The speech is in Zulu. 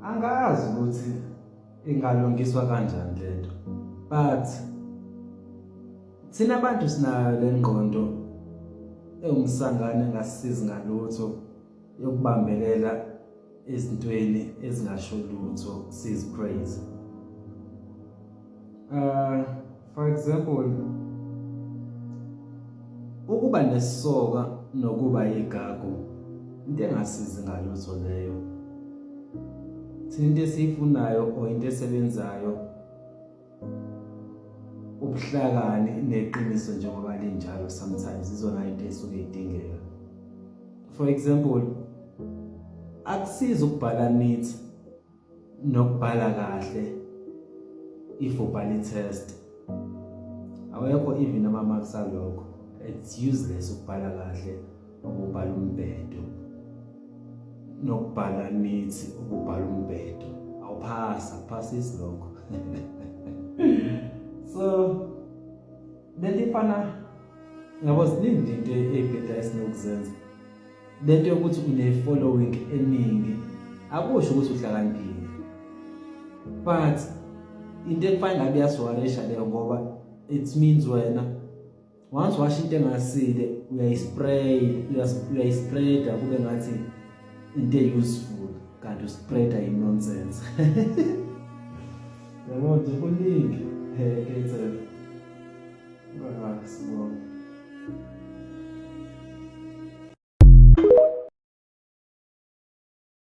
Angazi ukuthi ingalungiswa kanjani lento, but thina abantu sinayo le ngqondo ewumsangano engasisizi ngalutho yokubambelela ezintweni ezingasho lutho, sizipraise. For example, ukuba nesisoka nokuba igagu, into engasizi ngalutho leyo. Thina into esiyifunayo or into esebenzayo ubuhlakani neqiniso njengoba linjalo, sometimes izona into esuke idingeka. For example, akusizi ukubhala neat nokubhala kahle if ubhala i-test, awekho even ama-marks alokho. It's useless ukubhala kahle ukubhala umbhedo nokubhala neat ukubhala umbhedo, awuphasa, akuphasisi lokho. So lento ifana ngabo, ziningi into ey'bhedayo esinokuzenza. Lento yokuthi une-following eningi akusho ukuthi uhlakaniphile, but into ekufanele ngabe iyasiwarisha leyo, ngoba it means wena once washo into engasile, uyayispray, uyayispreada kube ngathi into e-useful, kanti uspreada i-nonsense, yabo nje. Kuningi kenzeka. Sibonge.